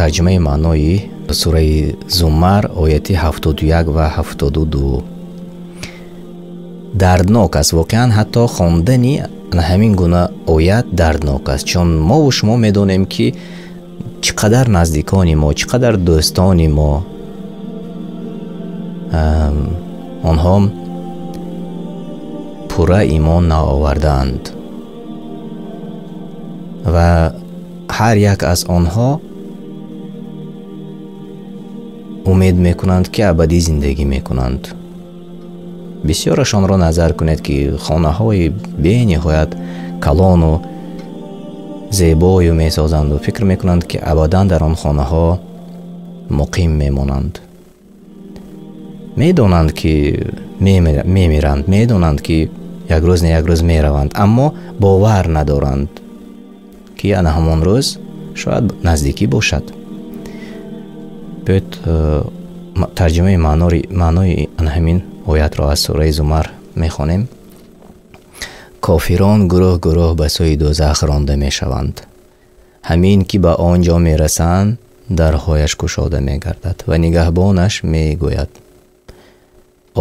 Тарҷумаи маънои сураи Зумар, ояти 71 ва 72. Дарднок аст воқеан, ҳатто хондани ҳамин гуна оят дарднок аст, чун мову шумо медонем, ки чӣ қадар наздикони мо, чӣ қадар дӯстони мо, онҳо пурра имон наовардаанд ва ҳар як аз онҳо умед мекунанд, ки абадӣ зиндагӣ мекунанд. Бисёрашонро назар кунед, ки хонаҳои бениҳоят калону зебою месозанду фикр мекунанд, ки абадан дар он хонаҳо муқим мемонанд. Медонанд, ки мемиранд, медонанд, ки як рӯз не як рӯз мераванд, аммо бовар надоранд, ки ана ҳамон рӯз шояд наздикӣ бошад. Биёед тарҷумаи маънои ана ҳамин оятро аз сураи Зумар мехонем. Кофирон гурӯҳ гурӯҳ ба сӯи дӯзах ронда мешаванд. Ҳамин ки ба он ҷо мерасанд, дарҳояш кушода мегардад ва нигаҳбонаш мегӯяд: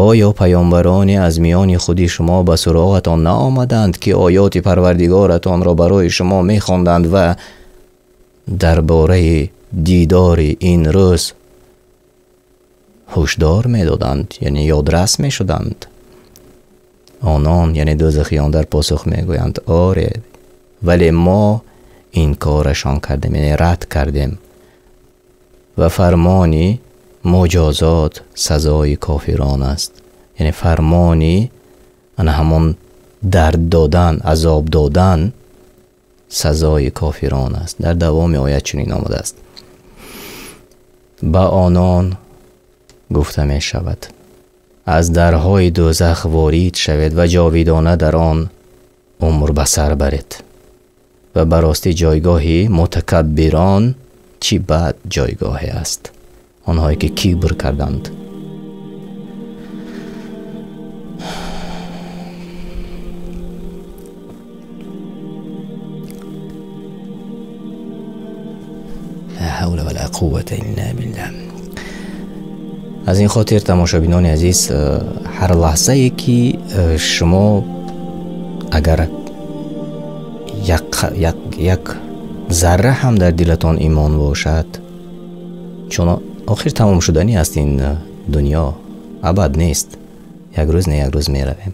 оё паёмбароне аз миёни худи шумо ба суроғатон наомаданд, ки оёти парвардигоратонро барои шумо мехонданд ва дар бораи дидори ин рӯз ҳушдор медоданд, яъне ёдрас мешуданд? Онон, яъне дӯзахиён, дар посух мегӯянд: оре, вале мо инкорашон кардем, яъне рад кардем ва фармони муҷозот сазои кофирон аст. Яъне фармони ана ҳамон дард додан, азоб додан сазои кофирон аст. Дар давоми оят чунин омадааст: ба онон гуфта мешавад: аз дарҳои дӯзах ворид шавед ва ҷовидона дар он умр ба сар баред. Ва ба ростӣ ҷойгоҳи мутакаббирон чӣ бад ҷойгоҳе аст, онҳое ки кибр карданд. Ла ҳавла ва ла қуввата илла биллаҳ. Аз ин хотир, тамошобинони азиз, ҳар лаҳзае ки шумо агар як зарра ҳам дар дилатон имон бошад, чун охир тамом шуданӣ аст ин дунё, абад нест, як рӯз не як рӯз меравем.